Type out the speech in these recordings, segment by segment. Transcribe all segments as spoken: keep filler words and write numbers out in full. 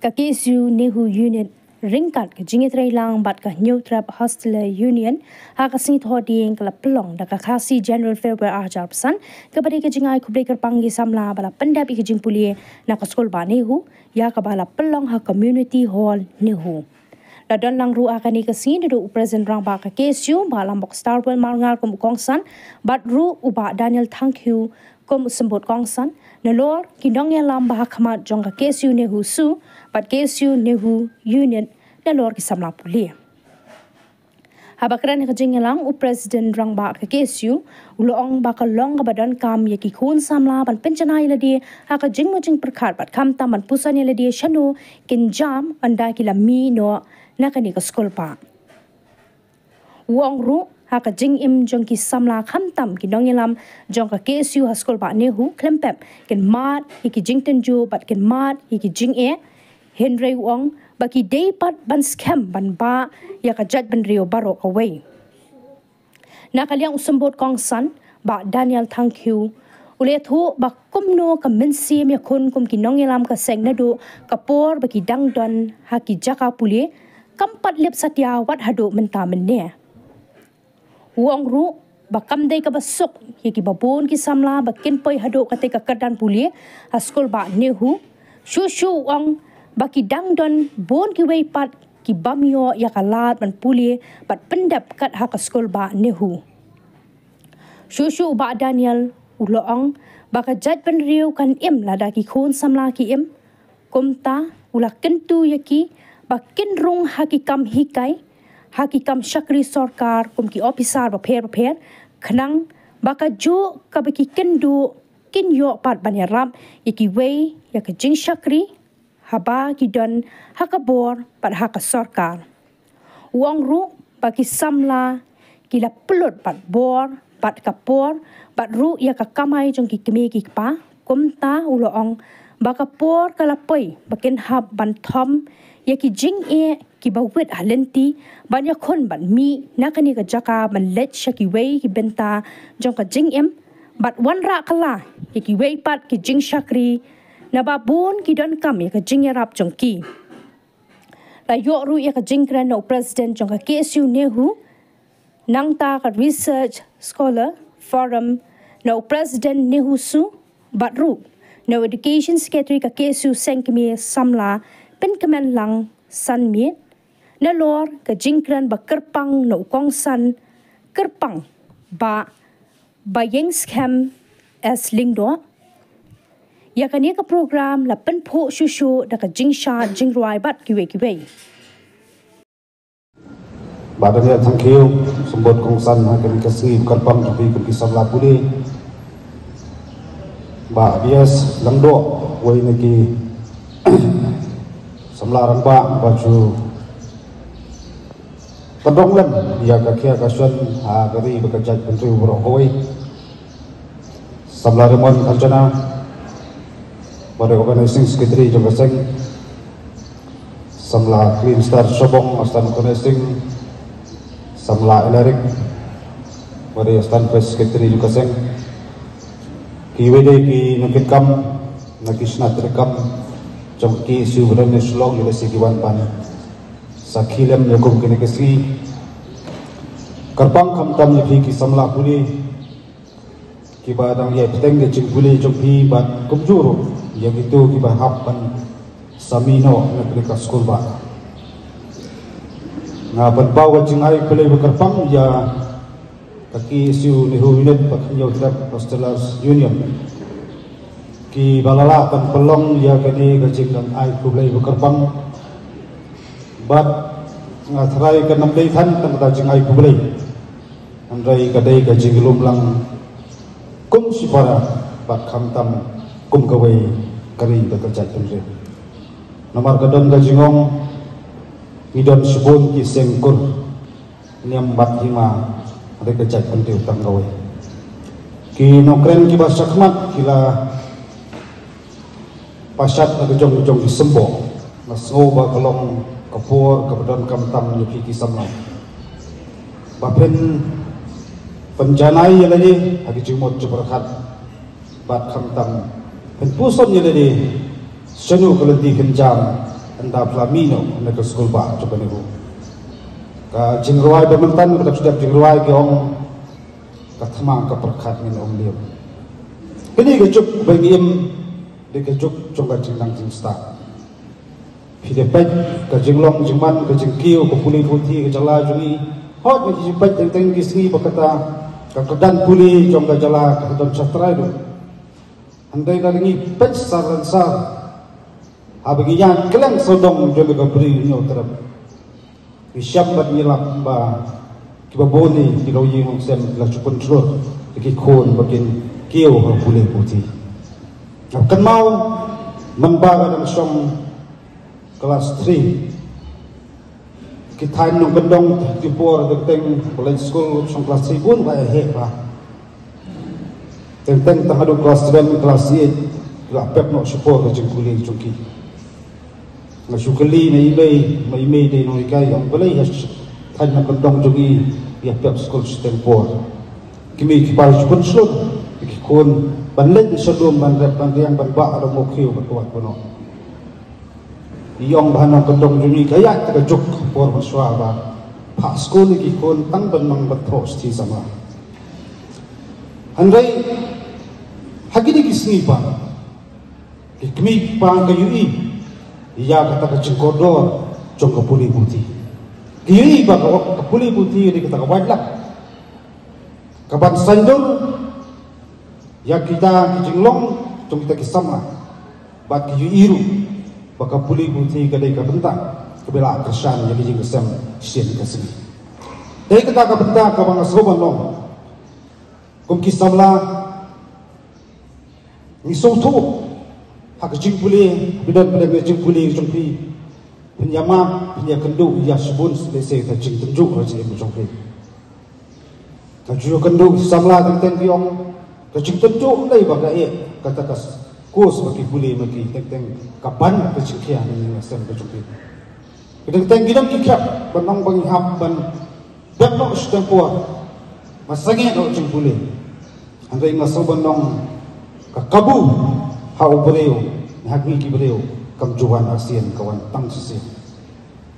Ka K S U NEHU Unit ryngkat ka jingïatreilang bad ka Hynñiewtrep Hosteller Union ha ka sngi Thohdieng ka la pynlong da ka Khasi General Fair ar hajar arphew san, kaba dei ka jingai khublei kyrpang ïa ki samla ba la pyndep ïa ka jingpule na ka skulbah NEHU, ïa kaba la pynlong ha Community Hall NEHU. La don lang ruh ha kane ka sngi naduh u President Rangbah ka K S U, Bah Lambok Starwell Marngar kum u kongsan, bad ruh u Bah Daniel Thangkhiew kum u symbud kongsan, nalor ki nongïalam ba ha khmat jong ka K S U NEHU SU bad K S U NEHU Unit, nalor ki samla pule. Haba kren ha ka jingïalang, u President Rangbah ka K S U u la ong ba ka long kaba donkam ïa ki khun samla ban pynjanai ïa lade ha ka jingmut jingpyrkhat bad khamtam ban puson ïa lade shano kin jam ynda ki la mih noh na kane ka skulbah. U ong ruh, ha ka jingim jong ki samla khamtam ki nongïalam jong ka K S U ha skulbah NEHU khlem pep kin mad ïa ki jingtynjuh bad kin mad ïa ki jingeh. Hynrei u ong ba ki dei pat ban skhem ban bah ïa ka jaitbynriew baroh kawei. Na ka liang u symbud kongsan, Bah Daniel Thangkhiew, u la ïathuh ba kumno ka mynsiem ïakhun kum ki nongïalam ka seng naduh ka por ba ki dang don ha ki jaka pule kam pat lip satia wat haduh mynta mynne. U ong ruh ba kam dei kaba suk ïa kiba bun ki samla ba kin poi haduh katei ka kyrdan pule ha skulbah NEHU. Shuh shuh u ong ba ki dang don bun kiwei pat ki bym ïoh ïa ka lad ban pule bad pyndep kat ha ka skulbah NEHU. Shuh shuh u Bah Daniel u la ong ba ka jaitbynriew kan im lada ki khun samla ki im. Kumta u la kyntu ïa ki ba kin rung ha ki kam hikai, ha ki kam shakri sorkar kum ki ophisar bapher bapher, khnang ba kajuh kaba ki kynduh kin ïoh pat ban ïarap ïa kiwei ïa ka jingshakri haba ki don ha ka bor bad ha ka sorkar. U ong ruh ba ki samla ki la pynlut bad bor bad ka por bad ruh ïa ka kamai jong ki kmie ki kpa. Kumta u la ong ba ka por ka la poi ba kin hap ban thom ïa ki jingeh kiba wit ha lynti ban ïakhun ban mih na kane ka jaka ban leit sha kiwei ki bynta jong ka jingim bad wanrah kylla ïa kiwei pat ki jingshakri, naba bun ki donkam ïa ka jingïarap jong ki. La ïoh ruh ïa ka jingkren na u President jong ka K S U NEHU, nangta ka Research Scholar Forum, na u President NEHU SU, bad ruh na u Education Secretary ka K S U Seng Kmie Samla Pynkmen Lang San Miet, nalor ka jingkren ba kyrpang na u kongsan kyrpang Bah Baïengskhem S Lyngdoh. Ïa kane ka program la pynphuh shuh shuh da ka jingshad jingrwai bad kiwei kiwei. Bah Daniel Thangkhiew, symbud kongsan ha kane ka sngi ba kyrpang jong phi kum ki samla pule. Bah B S Lyngdoh, uwei na ki samla rangbah ba ju pyndonkam ïa ka khia ka shon ha ka ri bad ka jaitbynriew baroh kawei. Samla Raymond Kharjana, ba dei Organizing Secretary jong ka seng. Samla Clean Star Showbong, Assistant Organizing. Samla Alaric, ba dei Assistant Vice Secretary jong ka seng. Kiwei de ki nongkitkam na ki shnat treikam jong ka K S U ba don ha Shillong, ïa lade ki wan ban sakhi lem ïa kum kine ki sngi. Kyrpang khamtam ïa phi ki samla pule kiba dang ïai bteng ka jingpule jong phi bad kumjuh ruh ïa kito kiba hap ban sa mih noh na kane ka skulbah. Nga pynpaw ka jingai khublei ba kyrpang ïa ka K S U NEHU Unit bad Hynñiewtrep Hostelers Union kiba la lah ban pynlong ïa kane ka jingdon ai khublei ba kyrpang. Bad nga tharai kan ym dei than tang kata jingai khublei, hynrei ka dei ka jinglum lang kum shipara bad khamtam kum kawei ka ri bad ka jaitbynriew. Namar ka don ka jingong, ngi don shibun ki seng kur, niam bad hima ha ka jaitbynriew tang kawei. Ki nongkren kiba shakhmat ki la pashat na ka jong ka jong ki symboh, nga sngew ba ka long ka por kaba donkam tam ïa phi ki samla ba phin pynjanai ïa lade ha ki jingmut jingpyrkhat bad khamtam phin puson ïa lade shano ka lynti phin jam Nda pla mih noh na ka skulbah jong ka NEHU. Ka jingrwai ba mynta, ka dap sdep jingrwai ki ong, ka thma ka pyrkhat ngin ym liam. Kane ka juk ba ngi im, dei ka juk jong ka jingnang jingstad. Phi da peit ka jinglong jingman, ka jingkiew ka pule puthi ka jylla jong ngi. Hooid, ngi peit teng teng ki sngi ba kata ka kyrdan pule jong ka jylla ka don shatrai ruh. Hynrei lada ngi peit sar lane sar, haba ngi ïaid kylleng sawdong jong ka Bri u Hynñiewtrep, ngi shem bad ngi lap ba kiba bun ki longïing longsem ki la shu pynshlur ïa ki khun ba kin kiew ha ka pule puthi. Haba kynmaw, mynba nga dang shong klas three, ki thaiñ nongkyndong, ki por teng teng ba leit skul shong klas three bun ba heh ba. Teng teng tang haduh klas seven, klas eight, ki la pep noh shipor ka jingpule jong ki. Nga shu kylli na i mei, ma i mei dei nonghikai, ong balei ha thaiñ nongkyndong jong ngi ïa pep skul shiteng por. Ki mei ki pa shu pynshlur ïa ki khun ban leit sha lum ban rep ban riang ban bah, da mawkhiew ban kwah ban noh. I ong ba ha nongkyndong jong ngi ka ïaid ta ka juk por mynshuwa ba phah skul ïa ki khun tang ban nang ban thoh shithi samla. Hynrei ha kine ki sngi pat, ki kmie ki kpa ka ïohi ïa kata ka jingkordor jong ka pule puthi. Ki ïohi ba ka, ka pule puthi dei kata ka wait lak kaban saiñdur ïa kita ki jinglong jong kita ki samla. Bad ki ïohi ruh ba ka pule puthi ka dei ka bynta kaba la kyrshan ïa ka jingïaseng shisien ka sngi. Dei kata ka bynta kaba nga sngewbha ban long. Kum ki samla, ngi sngewthuh ha ka jingpule, phi don pdeng ka jingpule jong phi. Phin ïa map, phin ïa kynduh ïa shibun lehse ka jingtynjuh ka jingim jong phi. Ka ju kynduh samla teng teng ki ong, ka jingtynjuh lei ba ka eh kata ka course ba ki pule ma ki, teng teng ka ban ka jingkhia na ïing la sem ka jong ki. Teng teng ki don ki khep ban ong ba ngi hap ban beh noh shiteng por, ma sangeh noh jingpule. Hynrei nga sngewbha ban ong, ka kabu ha u briew ne ha ngi ki briew kam ju wan arsien, ka wan tang shisien.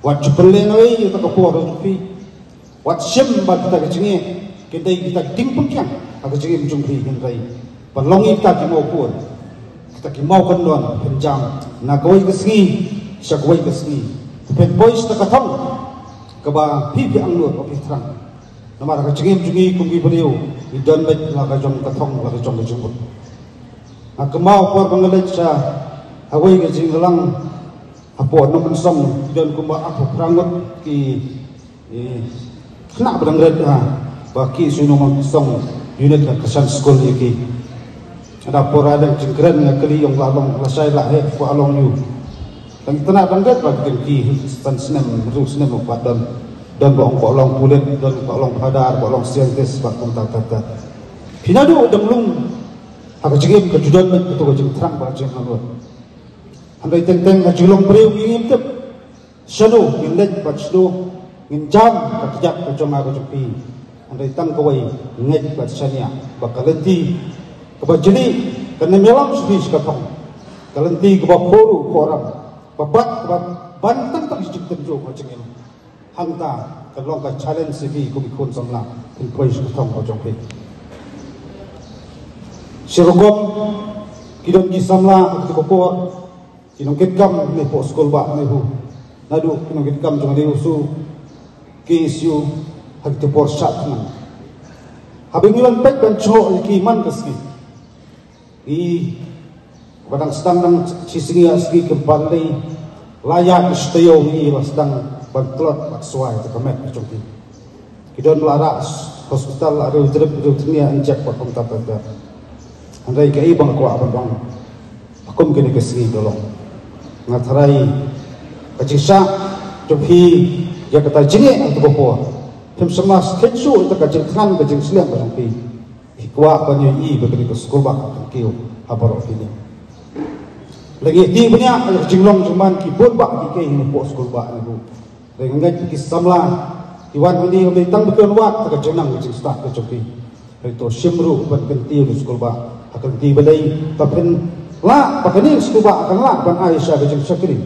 Wat ju pynlehnohei ïa kata ka por jong phi. Wat shim ba kita ki jingeh kin dei kita ki jingpynkhiang ha ka jingim jong phi, hynrei ba long ïa kita ki mawkhun, kita ki mawkyndon, phin jam na kawei ka sngi sha kawei ka sngi, phin poi sha ka thong kaba phi phi angnud ba phi thrang. Namar ha ka jingim jong ngi kum ki briew, ngi don beit la ka jong ka thong, la ka jong ka jingmut. Nga kynmaw por ba nga leit sha kawei ka jingïalang hapoh Nongmynsong, ki don kumba arphew phra ngut ki, eh, khynnah ba dang rit, ha, ba ki shu Nongmynsong unit ka kyrshan skul ïa ki. Haba por ba dang jingkren nga kylli ïong, la long lashai la heh, kwah long aiu. Dang itynnad dang rit ba ki, san snem, hynriew snem ba don. Don ba ong kwah long pulit, don kwah long phadar, kwah long scientist, bad kumta kumta. Phi naduh dang lung ha ka jingim ka ju don beit kato ka jingthrang bad ka jingangnud. Hynrei teng teng ha jinglong briew ngi ngim tip shano ngin leit bad shano ngin jam, ka kjat ka jong nga ka jong phi. Hynrei tang kawei, ngeit bad shaniah ba ka lynti kaba jylliew kan ym ïalam shuh shuh sha ka thong. Ka lynti kaba khuid ruh khuid ram, ba bat kaba ban tang tang shi jingtynjuh ha jingim. Hangta ka long ka challenge ïa phi kum ki khun samla, phin poi sha ka thong ka jong phi. Shi rukom ki don ki samla ha kata ka por, ki nongkitkam ne hapoh skulbah NEHU, naduh ki nongkitkam jong NEHUSU, KSU, ha kata ka por shad thngan. Haba ngi wan peit ban jngoh ïa ki man ka sngi, i, ba dang sdang dang shi sngi ar sngi, ki pynlei la ïa ki shi taïew ngi la sdang ban tlot bad swai ïa ka met ka jong ki. Ki don la rah hospital, la riew drip riew thnia, injek bad kumta ter ter. Hynrei kaei ba nga kwah ban ong, ha kum kine ki sngi ka long, nga tharai ka jingshah jong phi ïa kata jingeh ha kata ka por, phim shym la kheiñ shuh ïa ka jingthngan ka jingsliang ka jong phi. Phi kwah ban ïohi ba kane ka skulbah ka kyntiew ha baroh kine. Lada ngi ïa ti bniah ïa ka jinglong jingman ki bun bah ki kei hapoh skulbah NEHU. Lada ngi ngeit ki samla ki wan hangne, ym dei tang ba kin wad ïa ka jingnang ka jingstad ka jong ki. Hynrei to shim ruh ban kyntiew ïa ka skulbah ha ka lynti ba dei, ba phin lah ba kane ka skulbah kan lah ban ai sha ka jingshakri.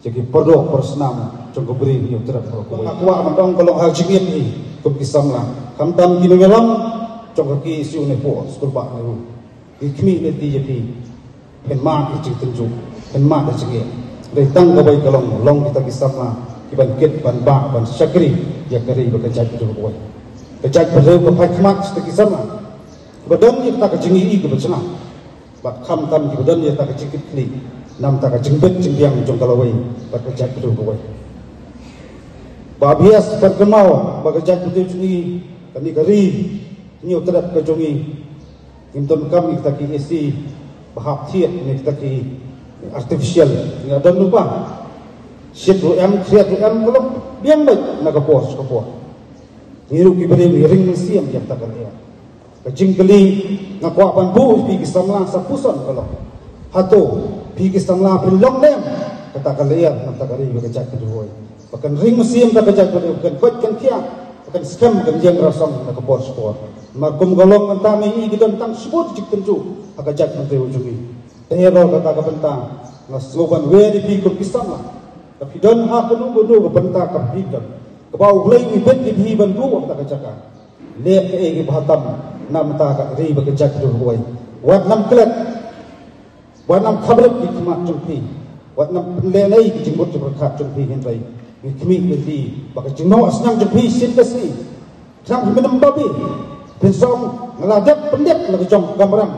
Jong ki pyrdoh pyrsnam jong ka bri Hynñiewtrep baroh kawei. Nga kwah ban ong ka long ha ka jingïeit hi kum ki samla. Khamtam ki nongïalam jong ka K S U ne pdeng skul bah ne u. Ki khmih ne ti ïa phi. Phin mad ïa ka jingtynjuh, phin mad ïa ka jingïeit. Dei tang kawei ka long, long kita ki samla kiban kit ban bah ban shakri ïa ka ri bad ka jaitbynriew kawei. Ka jaitbynriew ka phai khmat kita ki samla. Ba don ïa kata ka jingïeit kaba jngai. Bad khamtam kiba don ïa kata ka jingkitkhlieh na bynta ka jingbit jingbiang jong ka lawei bad ka jaitbynriew kawei. Ba bias bad kynmaw ba ka jaitbynriew jong ngi, kane ka ri Hynñiewtrep ka jong ngi, ngim donkam ïa kita ki A C ba hap thied ne kita ki artificial. Ngi la don lypa. Shit ruh em, khriat ruh em, ka long biang beit na ka por sha ka por. Ngi ruh ki briew ngi ring mynsiem ïa kata ka lyer. Ka jingkylli nga kwah ban buh ïa phi ki samla sa puson ka long, hato phi ki samla phin long ne em kata ka lyer na kata ka ri bad ka jaitbynriew? Ba kan ring mynsiem kata ka jaitbynriew, ba kan koit kan khiah, ba kan skhem, ba kan ïeng rasong na ka por sha ka por. Namar kum ka long mynta ngi i ki don tang shibun jingtynjuh ha ka jaitbynriew jong ngi. Te halor kata ka bynta nga sngewbha ban wer ïa phi kum ki samla. Ka phi don ha kano kano ka bynta ka phi don, kaba U Blei u bit ïa phi ban buh ha kata ka jaka. Leh kaei kaba ha tam na bynta ka ri bad ka jaitbynriew kawei. Wat nang klet, wat nang khabrip ki khmat jong phi, wat nang pynleh ei ki jingmut jingpyrkhat jong phi, hynrei ngi khmih lynti ba ka jingnoh sniang jong phi shisien ka sngi. Khnang phin ym babe, phin sa ong nga la dep pyndep na ka jong ka kamram,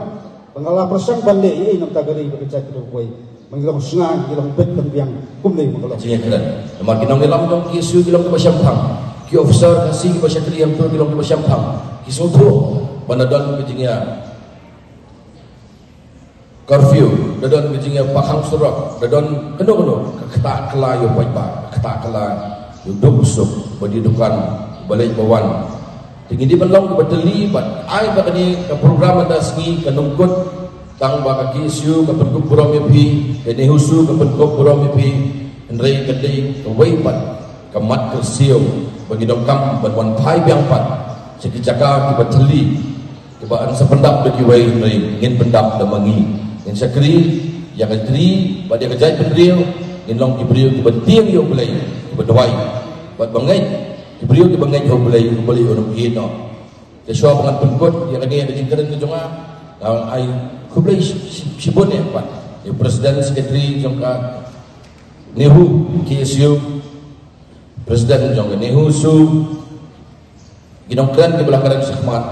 ba nga la pyrshang ban leh ei ei na bynta ka ri bad ka jaitbynriew kawei. Ba ngi long shngaiñ, ngi long bit pynbiang kumne ba ka long. Jingïakren. Namar ki nongïalam jong K S U ki long kiba shemphang, ki officer Khasi kiba shakri ha Amtur ki long kiba shemphang. Ki sngewthuh ba la don ka jingïa curfew, la don ka jingïa pakhang surok, la don kano kano ka ktah kylla ïa u paidbah, ka ktah kylla ïa u duk u suk, ba die dukan, ba leit ba wan. Te ngi dei ban long kiba thylli bad ai ba kane ka program mynta sngi kan ym kut tang ba ka K S U ka pynkup burom ïa phi, ka NEHUSU ka pynkup burom ïa phi, hynrei ka dei kawei pat ka mat ka siew ba ngi donkam ban wan phai biang pat sha ki jaka kiba thylli, kiba yn sa pyndap da kiwei, hynrei ngin pyndap da ma ngi. Ngin shakri ïa ka ri bad ïa ka jaitbynriew, ngin long ki briew kiba tieng ïa U Blei, kiba duwai bad ba ngeit, ki briew kiba ngeit ha U Blei, U Blei un ym ïehnoh. Te shuwa ba ngan pynkut ïa kane ka jingkren ka jong nga, nga ai khublei shi-, shi-, shibun ïa pat ïa u president secretary jong ka NEHU K S U, president jong ka NEHUSU, ki nongkren kiba la kren shakhmat,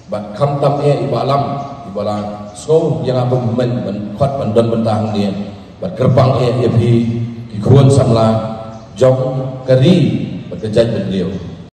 bad khamtam eh i Bah Lam, iba la sngew ïa nga kum u hynmen ban khot ban don bynta hangne, bad kyrpang eh ïa phi ki khun samla jong ka ri bad ka jaitbynriew.